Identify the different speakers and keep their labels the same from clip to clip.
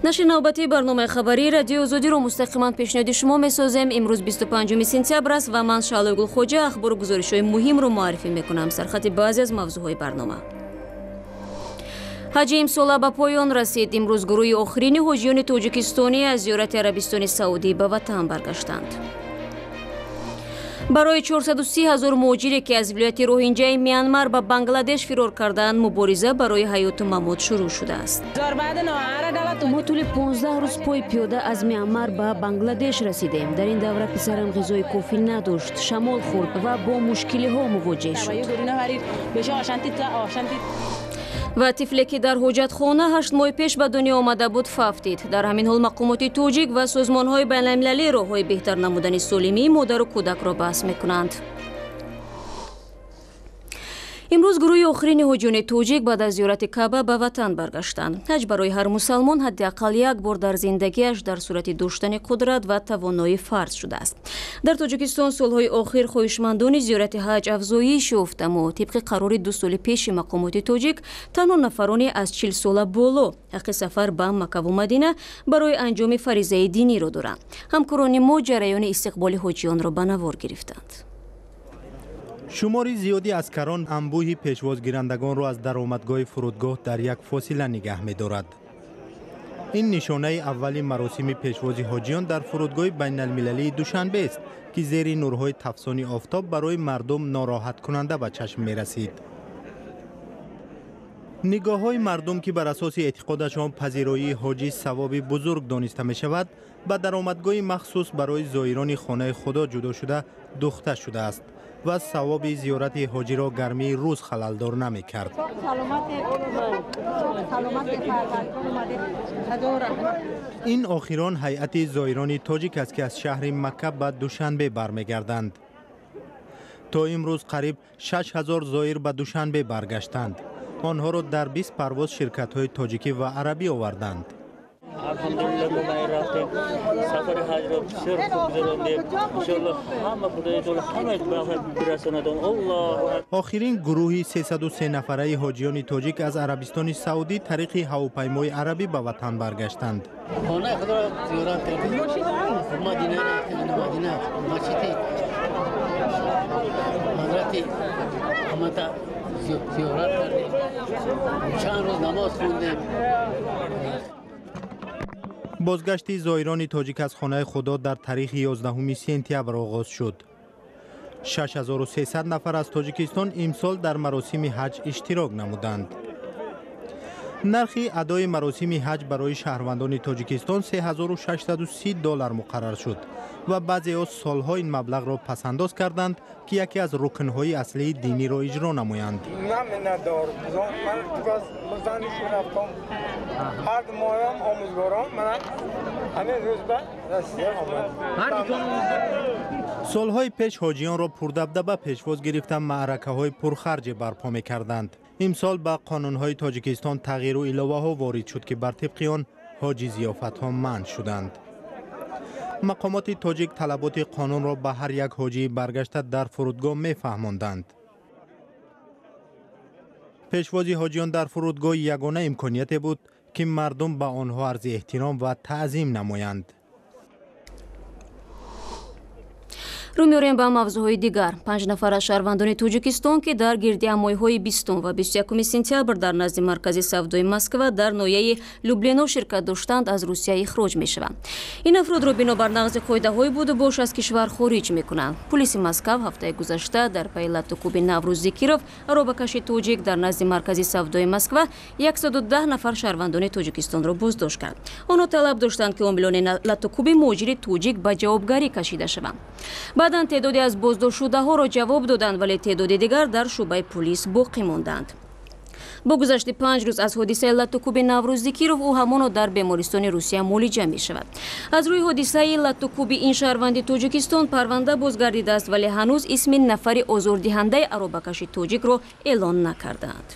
Speaker 1: Нашри навбатии барномаи хабарии Радиои Озодиро мустақиман пешниҳоди шумо месозем. Имрӯз 25 сентябр аст ва ман Шаълои Гулхоҷа ахбору гузоришҳои муҳимро муаррифӣ мекунам. Сархати баъзе аз мавзӯъҳои барнома. Ҳаҷи имсола ба поён расид. Имрӯз гурӯҳи охирини ҳоҷиёни тоҷикистонӣ аз зиёрати Арабистони Саудӣ ба ватан баргаштанд. Барои 430 ҳазор муҳоҷире, ки аз вилояти Роҳинҷаи Мянмар ба Бангладеш фирор карданд, мубориза барои ҳаёту мамот шурӯъ шудааст.
Speaker 2: Мо тӯли 15 рӯз пои пиёда аз Мянмар ба Бангладеш расидем. Дар ин давра писарам ғизои кофӣ надошт, шамол хӯрд ва бо мушкилиҳо мувоҷеҳ шуд.
Speaker 1: Ва тифле, ки дар ҳоҷатхона 8 моҳи пеш ба дунё омада буд, фавтид. Дар ҳамин ҳол мақомоти тоҷик ва созмонҳои байналмилалӣ роҳҳои беҳтар намудани солимии модару кӯдакро баҳс мекунанд. Имрӯз гурӯҳи охирини ҳоҷиёни тоҷик баъд аз зиёрати Каъба ба ватан баргаштанд. Ҳаҷ барои ҳар мусалмон ҳадди ақал як бор дар зиндагиаш дар сурати доштани қудрат ва тавоноӣ фарз шудааст. Дар Тоҷикистон солҳои охир хоҳишмандони зиёрати ҳаҷ афзоиш ёфт, аммо тибқи қарори 2 соли пеши мақомоти тоҷик танҳо нафароне аз 40 сола боло ҳаққи сафар ба Маккаву Мадина барои анҷоми фаризаи диниро доранд. Ҳамкорони мо ҷараёни истиқболи ҳоҷиёнро ба навор гирифтанд.
Speaker 3: Шумори зиёди аскарон анбӯҳи пешвозгирандагонро аз даромадгоҳи фурудгоҳ дар як фосила нигаҳ медорад. Ин нишонаи аввали маросими пешвози ҳоҷиён дар фурудгоҳи байналмилалии Душанбест, ки зери нурҳои тафсони офтоб барои мардум нороҳаткунанда ба чашм мерасид. Нигоҳҳои мардум, ки бар асоси эътиқодашон пазироии ҳоҷӣ савоби бузург дониста мешавад, ба даромадгоҳи махсус барои зоирони хонаи Худо ҷудо шуда духта шудааст ва савоби зиёрати ҳоҷиро гармии рӯз халалдор намекард. Ин охирон ҳайати зоирони тоҷик аст, ки аз шаҳри Макка ба Душанбе бармегарданд. То имрӯз қариб 6000 зоир ба Душанбе баргаштанд. Онҳоро дар 20 парвоз ширкатҳои тоҷикӣ ва арабӣ оварданд.
Speaker 4: Алҳамдулиллаҳ, мо майр рафтем, сафари ҳаҷро бисёр хуб гузарондем. Иншоаллоҳ ҳама Худои таоло ҳама бирасонад. Аллоҳу акбар.
Speaker 3: Охирин гурӯҳи 303 нафараи ҳоҷиёни тоҷик аз Арабистони Саудӣ тариқи ҳавопаймои арабӣ ба ватан баргаштанд.
Speaker 5: Хонаи худро зиёрат кардем, Мадина рафтем, Мадина масҷиди ҳазрати Аҳмада зиёрат кардем, чанд рӯз намоз хондем.
Speaker 3: Бозгашти зоирони тоҷик аз хонаи Худо дар таърихи 11 сентябр оғоз шуд. 6300 нафар аз Тоҷикистон имсол дар маросими ҳаҷ иштирок намуданд. Нархи адои маросими ҳаҷ барои шаҳрвандони Тоҷикистон 3630 доллар муқаррар шуд ва баъзеҳо солҳо ин маблағро пасандоз карданд, ки яке аз рукнҳои аслии диниро иҷро намоянд. Солҳои пеш ҳоҷиёнро пурдабдаба пешвоз гирифта маъракаҳои пурхарҷе барпо мекарданд. Имсол ба қонунҳои Тоҷикистон тағйиру иловаҳо ворид шуд, ки бар тибқи он ҳоҷи зиёфатҳо манъ шуданд. Мақомоти тоҷик талаботи қонунро ба ҳар як ҳоҷии баргашта дар фурудгоҳ мефаҳмонданд. Пешвози ҳоҷиён дар фурудгоҳ ягона имконияте буд, ки мардум ба онҳо арзи эҳтиром ва таъзим намоянд.
Speaker 1: Рӯ меорем ба мавзӯъҳои дигар. 5 нафар аз шаҳрвандони Тоҷикистон, ки дар гирдиҳамоиҳои 20 ва 21 сентябр дар назди маркази савдои Москва дар ноҳияи Люблино ширкат доштанд, аз Русия ихроҷ мешаванд. Ин афродро бинобар нақзи қоидаҳои будубош аз кишвар хориҷ мекунанд. Пулиси Москав ҳафтаи гузашта дар пайи латтукӯби Наврӯз Зикиров, аробакаши тоҷик, дар назди маркази савдои Москва 110 нафар шаҳрвандони Тоҷикистонро боздошт кард. Онҳо талаб доштанд, ки омилони латтукӯби муҳоҷири тоҷик ба ҷавобгарӣ кашида шаванд. Баъдан теъдоде аз боздоштшудаҳоро ҷавоб доданд, вале теъдоди дигар дар шӯъбаи пулис боқӣ монданд. Бо гузашти 5 рӯз аз ҳодисаи латтукӯби Наврӯз Зикиров, ӯ ҳамоно дар бемористони Русия муолиҷа мешавад. Аз рӯи ҳодисаи латтукӯби ин шаҳрванди Тоҷикистон парванда бозгардидааст, вале ҳанӯз исми нафари озордиҳандаи аробакаши тоҷикро эълон накардаанд.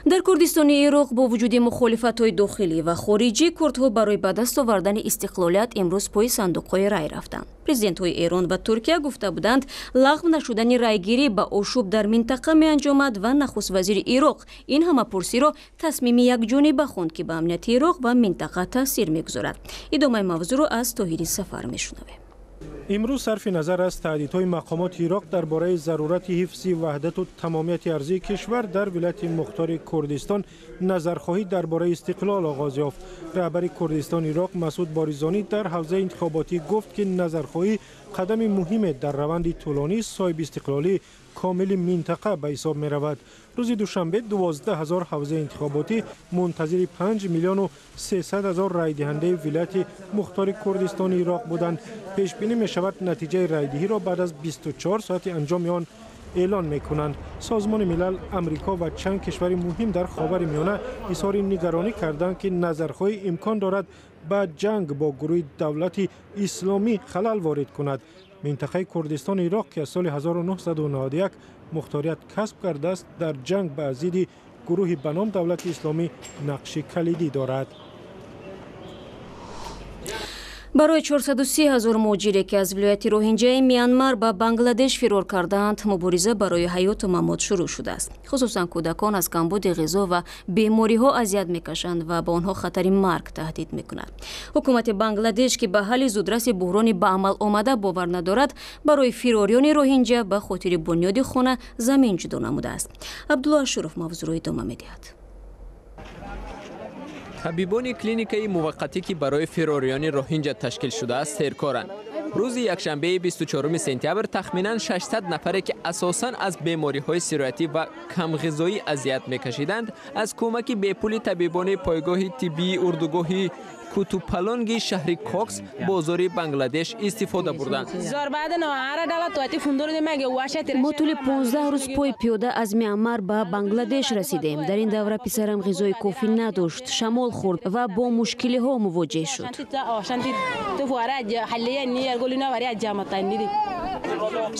Speaker 1: Дар Курдистони Ироқ бо вуҷуди мухолифатҳои дохилӣ ва хориҷӣ курдҳо барои ба даст овардани истиқлолият имрӯз пои сандуқҳои рай рафтанд. Президентҳои Эрон ва Туркия гуфта буданд, лағв нашудани райгирӣ ба ошӯб дар минтақа меанҷомад ва нахуствазири Ироқ ин ҳамапурсиро тасмими якҷониба хонд, ки ба амнияти Ироқ ва минтақа таъсир мегузорад. Идомаи мавзӯъро аз Тоҳири Сафар мешунавем.
Speaker 6: Имрӯз сарфи назар аз таҳдидҳои мақомоти Ироқ дар бораи зарурати ҳифзи ваҳдату тамомияти арзии кишвар дар вилояти мухтори Курдистон назархоҳӣ дар бораи истиқлол оғоз ёфт. Раҳбари Курдистони Ироқ Масуд Боризонӣ дар ҳавзаи интихоботӣ гуфт, ки назархоҳӣ қадами муҳиме дар раванди тӯлонии соҳибистиқлолии комили минтақа ба ҳисоб меравад. Рӯзи душанбе 12 ҳазор ҳавзаи интихоботӣ мунтазири 5 миллиону 300 ҳазор райдиҳандаи вилояти мухтори Курдистони Ироқ буданд. Пешбинӣ мешавад, натиҷаи райдиҳиро баъд аз 24 соати анҷоми он эълон мекунанд. Созмони Милал, Амрико ва чанд кишвари муҳим дар Ховари Миёна изҳори нигаронӣ карданд, ки назархоҳӣ имкон дорад ба ҷанг бо гурӯҳи Давлати Исломӣ халал ворид кунад. Минтақаи Курдистони Ироқ, ки аз соли 1991 мухторият касб кардааст, дар ҷанг ба зидди гурӯҳи ба ном Давлати Исломӣ нақши калидӣ дорад.
Speaker 1: Барои 430 ҳазор муҳоҷире, ки аз вилояти Роҳинҷаи Миянмар ба Бангладеш фирор кардаанд, мубориза барои ҳаёту мамот шурӯъ шудааст. Хусусан кӯдакон аз камбуди ғизо ва бемориҳо азият мекашанд ва ба онҳо хатари марг таҳдид мекунад. Ҳукумати Бангладеш, ки ба ҳалли зудраси буҳрони ба амал омада бовар надорад, барои фирориёни роҳинҷа ба хотири бунёди хона замин ҷудо намудааст. Абдулло Ашуров мавзӯъро идома медиҳад.
Speaker 7: Табибони клиникаи муваққатӣ, ки барои фирориёни роҳинҷа ташкил шудааст, серкоранд. Рӯзи якшанбеи 24 сентябр тахминан 600 нафаре, ки асосан аз бемориҳои сироятӣ ва камғизоӣ азият мекашиданд, аз кӯмаки бепули табибони пойгоҳи тиббии урдугоҳи Кутупалонги шаҳри Кокс бозори Бангладеш истифода бурданд.
Speaker 2: Мо тӯли 15 рӯз пои пиёда аз Миянмар ба Бангладеш расидем. Дар ин давра писарам ғизои кофӣ надошт, шамол хӯрд ва бо мушкилиҳо мувоҷеҳ шуд.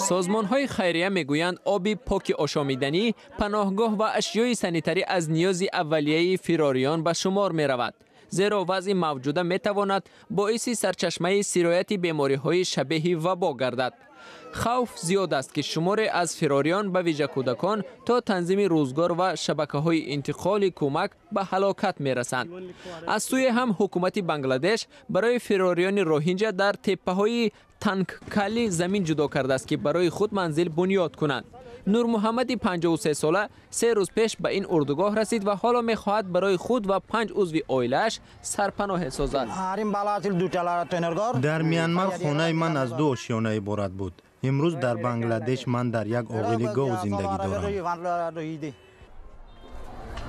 Speaker 7: Созмонҳои хайрия мегӯянд, оби поки ошомиданӣ, паноҳгоҳ ва ашёи санитарӣ аз ниёзи аввалияи фирориён ба шумор меравад, зеро вазъи мавҷуда метавонад боиси сарчашмаи сирояти бемориҳои шабеҳи вабо гардад. Хавф зиёд аст, ки шуморе аз фирориён, ба вижа кӯдакон, то танзими рӯзгор ва шабакаҳои интиқоли кӯмак ба ҳалокат мерасанд. Аз сӯе ҳам ҳукумати Бангладеш барои фирориёни роҳинҷа дар теппаҳои Танккали замин ҷудо кардааст, ки барои худ манзил бунёд кунанд. Нурмуҳаммади 53сола 3 рӯз пеш ба ин урдугоҳ расид ва ҳоло мехоҳад барои худ ва 5 узви оилааш сарпаноҳе созад.
Speaker 3: Дар Миянмар хонаи ман аз 2 ошёна иборат буд. Имрӯз дар Бангладеш ман дар як оғили гов зиндагӣ дорам.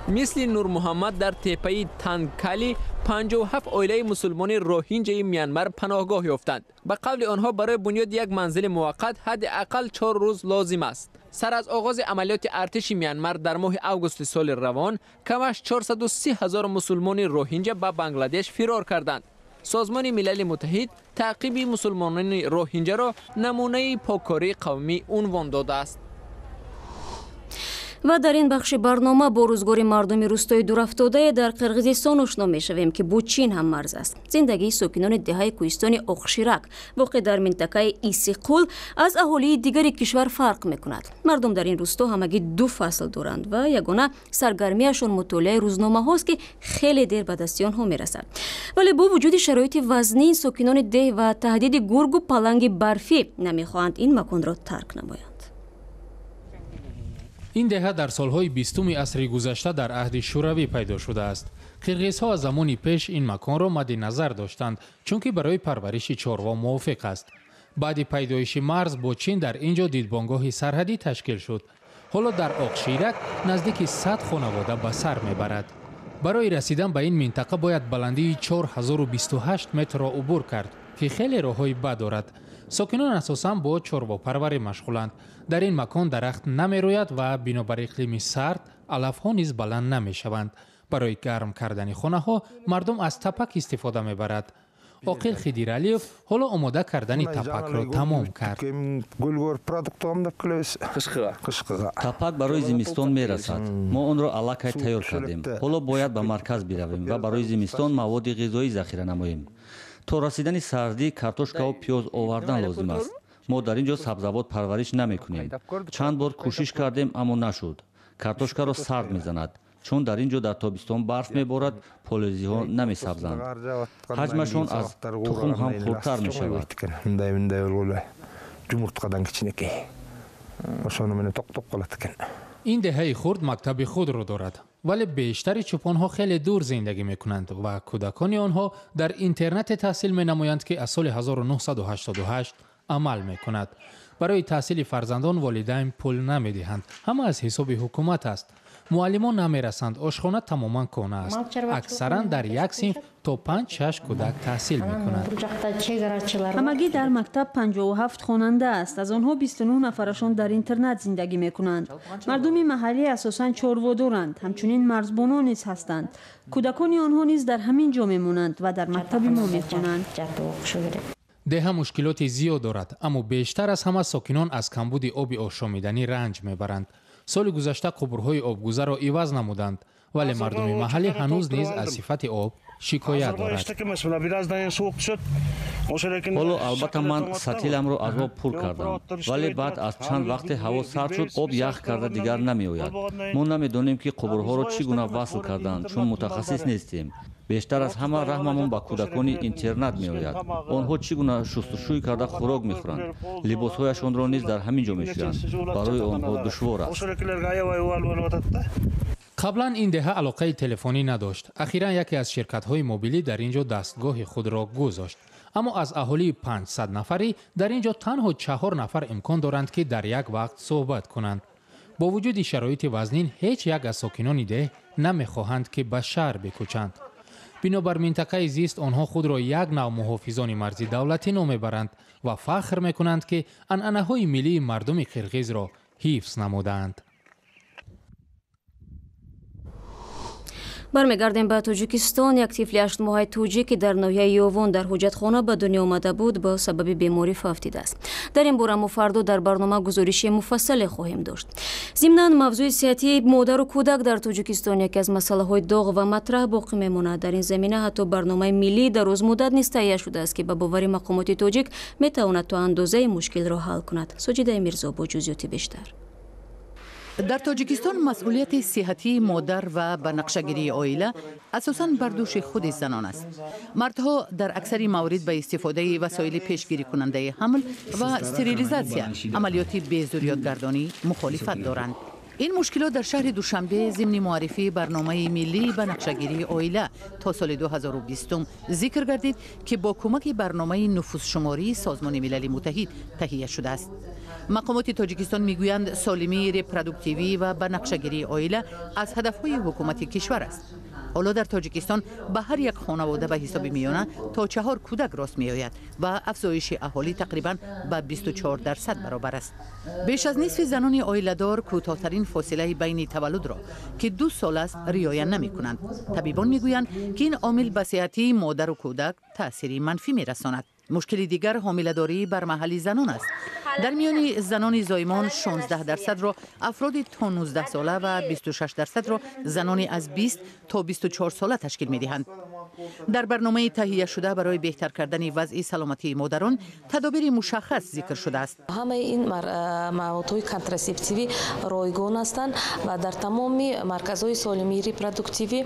Speaker 7: Мисли Нурмуҳаммад дар теппаи Танкали 57 оилаи мусулмони роҳинҷаи Миянмар паноҳгоҳ ёфтанд. Ба қавли онҳо, барои бунёди як манзили муваққат ҳадди ақал 4 рӯз лозим аст. Сар аз оғози амалиёти артиши Миянмар дар моҳи августи соли равон камаш 430 ҳазор мусулмони роҳинҷа ба Бангладеш фирор карданд. Созмони Милали Муттаҳид таъқиби мусулмонони роҳинҷаро намунаи поккории қавмӣ унвон додааст.
Speaker 1: Ва дар ин бахши барнома бо рӯзгори мардуми рӯстои дурафтодае дар Қирғизистон ошно мешавем, ки бо Чин ҳам марз аст. Зиндагии сокинони деҳаи кӯҳистони Оқширак, воқеъ дар минтақаи Исиқул, аз аҳолии дигари кишвар фарқ мекунад. Мардум дар ин рӯсто ҳамагӣ 2 фасл доранд ва ягона саргармиашон мутолиаи рӯзномаҳост, ки хеле дер ба дасти онҳо мерасад. Вале бо вуҷуди шароити вазнин, сокинони деҳ ва таҳдиди гургу паланги барфӣ намехоҳанд ин маконро тарк намоянд.
Speaker 8: Ин деҳа дар солҳои 20 асри гузашта дар аҳди Шӯравӣ пайдо шудааст. Қирғизҳо аз замони пеш ин маконро мадди назар доштанд, чунки барои парвариши чорво мувофиқ аст. Баъди пайдоиши марз бо Чин дар ин ҷо дидбонгоҳи сарҳадӣ ташкил шуд. Ҳоло дар Оқширак наздики 100 хонавода ба сар мебарад. Барои расидан ба ин минтақа бояд баландии 4028 метрро убур кард, ки хеле роҳҳои бад дорад. Сокинон асосан бо чорвопарварӣ машғуланд. Дар ин макон дарахт намерӯяд ва бинобар иқлими сард алафҳо низ баланд намешаванд. Барои гарм кардани хонаҳо мардум аз тапак истифода мебарад. Оқил Хидиралиев ҳоло омода кардани тапакро тамом кард.
Speaker 9: Тапак барои зимистон мерасад. Мо онро аллакай тайёр кардем. Ҳоло бояд ба марказ биравем ва барои зимистон маводи ғизоӣ захира намоем. То расидани сардӣ картошкаву пиёз овардан лозим аст. Мо дар ин ҷо сабзавот парвариш намекунем. Чанд бор кӯшиш кардем, аммо нашуд. Картошкаро сард мезанад, чун дар ин ҷо дар тобистон барф меборад, полезиҳо намесабзанд. Ҳаҷмашон аз тухм ҳам хурдтар мешавад.
Speaker 8: Ин деҳаи хурд мактаби худро дорад, вале бештари чӯпонҳо хеле дур зиндагӣ мекунанд ва кӯдакони онҳо дар интернате таҳсил менамоянд, ки аз соли 1988 амал мекунад. Барои таҳсили фарзандон волидайн пул намедиҳанд, ҳама аз ҳисоби ҳукумат аст. Муаллимон намерасанд, ошхона тамоман кӯҳна аст. Аксаран дар як синф то 5-6 кӯдак таҳсил мекунанд.
Speaker 10: Ҳамагӣ дар мактаб 57 хонанда аст. Аз онҳо 29 нафарашон дар интернат зиндагӣ мекунанд. Мардуми маҳаллӣ асосан чорводоранд, ҳамчунин марзбонон низ ҳастанд. Кӯдакони онҳо низ дар ҳамин ҷо мемонанд ва дар мактаби мо мехонанд.
Speaker 8: Деҳа мушкилоти зиёд дорад, аммо бештар аз ҳама сокинон аз камбуди оби ошомиданӣ ранҷ мебаранд. Соли гузашта қубурҳои обгузарро иваз намуданд, вале мардуми маҳаллӣ ҳанӯз низ аз сифати об шикоят дорад.
Speaker 9: Ҳоло албатта ман сатиламро аз об пур кардам, вале баъд аз чанд вақте ҳаво сард шуд, об ях карда дигар намеояд. Мо намедонем, ки қубурҳоро чӣ гуна васл карданд, чун мутахассис нестем. Бештар аз ҳама раҳмамон ба кӯдакони интернат меояд. Онҳо чӣ гуна шустушӯй карда хӯрок мехӯранд, либосҳояшонро низ дар ҳамин ҷо мешӯянд. Барои онҳо душвор аст.
Speaker 8: Қаблан ин деҳа алоқаи телефонӣ надошт. Ахиран яке аз ширкатҳои мобилӣ дар ин ҷо дастгоҳи худро гузошт. Аммо аз аҳолии 500 нафарӣ дар ин ҷо танҳо 4 нафар имкон доранд, ки дар як вақт суҳбат кунанд. Бо вуҷуди шароити вазнин ҳеҷ як аз сокинони деҳ намехоҳанд, ки ба шаҳр бикӯчанд. Бинобар минтақаи зист онҳо худро як нав муҳофизони марзи давлатӣ номебаранд ва фахр мекунанд, ки анъанаҳои миллии мардуми қирғизро ҳифз намудаанд.
Speaker 1: Бармегардем ба Тоҷикистон. Як тифли 8-моҳаи тоҷик, ки дар ноҳияи Ёвон дар ҳуҷҷатхона ба дунё омада буд, ба сабаби беморӣ фавтидааст. Дар ин бора мо фардо дар барнома гузориши муфассале хоҳем дошт. Зимнан мавзӯи сиҳатии модару кӯдак дар Тоҷикистон яке аз масъалаҳои доғ ва матраҳ боқӣ мемонад. Дар ин замина ҳатто барномаи миллӣ дарозмуддат низ таҳия шудааст, ки ба бовари мақомоти тоҷик метавонад то андозаи мушкилро ҳал кунад. Соҷидаи Мирзо бо ҷузъиёти бештар.
Speaker 11: Дар Тоҷикистон масъулияти сиҳатии модар ва ба нақшагирии оила асосан бар дӯши худи занон аст. Мардҳо дар аксари маврид ба истифодаи васоили пешгирикунандаи ҳамл ва стерилизатсия, амалиёти безурётгардонӣ мухолифат доранд. Ин мушкилот дар шаҳри Душанбе зимни муаррифии барномаи миллӣ ба нақшагирии оила то соли 2020 зикр гардид, ки бо кӯмаки барномаи нуфузшумории Созмони Милали Муттаҳид таҳия шудааст. Мақомоти Тоҷикистон мегӯянд, солимии репродуктивӣ ва ба нақшагирии оила аз ҳадафҳои ҳукумати кишвар аст. Ҳоло дар Тоҷикистон ба ҳар як хонавода ба ҳисоби миёна то 4 кӯдак рост меояд ва афзоиши аҳолӣ тақрибан ба 24% баробар аст. Беш аз нисфи занони оиладор кӯтоҳтарин фосилаи байни таваллудро, ки 2 сол аст, риоя намекунанд. Табибон мегӯянд, ки ин омил ба сиҳатии модару кӯдак таъсири манфӣ мерасонад. Мушкили дигар ҳомиладории бармаҳали занон аст. Дар миёни занони зоимон 16%-ро афроди то 19 сола ва 26%-ро занони аз 20 то 24 сола ташкил медиҳанд. Дар барномаи таҳияшуда барои беҳтар кардани вазъи саломатии модарон тадобири мушаххас зикр шудааст.
Speaker 12: Ҳамаи ин маводҳои контрасептивӣ ройгон ҳастанд ва дар тамоми марказҳои солимии репродуктивӣ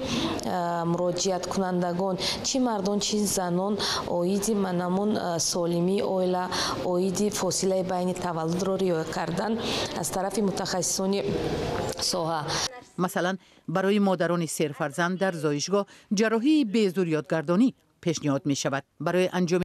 Speaker 12: муроҷиаткунандагон, чӣ мардон, чӣ занон, оиди манамун солимии оила, оиди фосилаи байни таваллудро риоя кардан аз тарафи мутахассисони соҳа.
Speaker 11: Масалан, барои модарони серфарзанд дар зоишгоҳ ҷарроҳии безурётгардонӣ пешниҳод мешавад. Барои анҷоми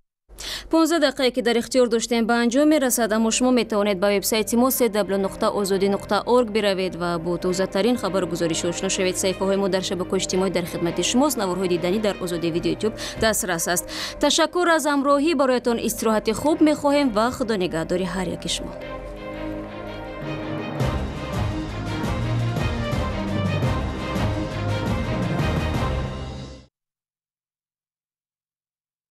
Speaker 1: 15 дақиқае ки дар ихтиёр доштем ба анҷом мерасад, аммо шумо метавонед ба вебсайти мо cw.ozodi.org биравед ва бо тозатарин хабару гузоришҳо ошно шавед. Саҳифаҳои мо дар шабакаҳои иҷтимоӣ дар хидмати шумост. Наворҳои диданӣ дар Озодӣ видео ютуб дастрас аст. Ташаккур аз ҳамроҳӣ, бароятон истироҳати хуб мехоҳем ва худо нигаҳдори ҳар яки шумо.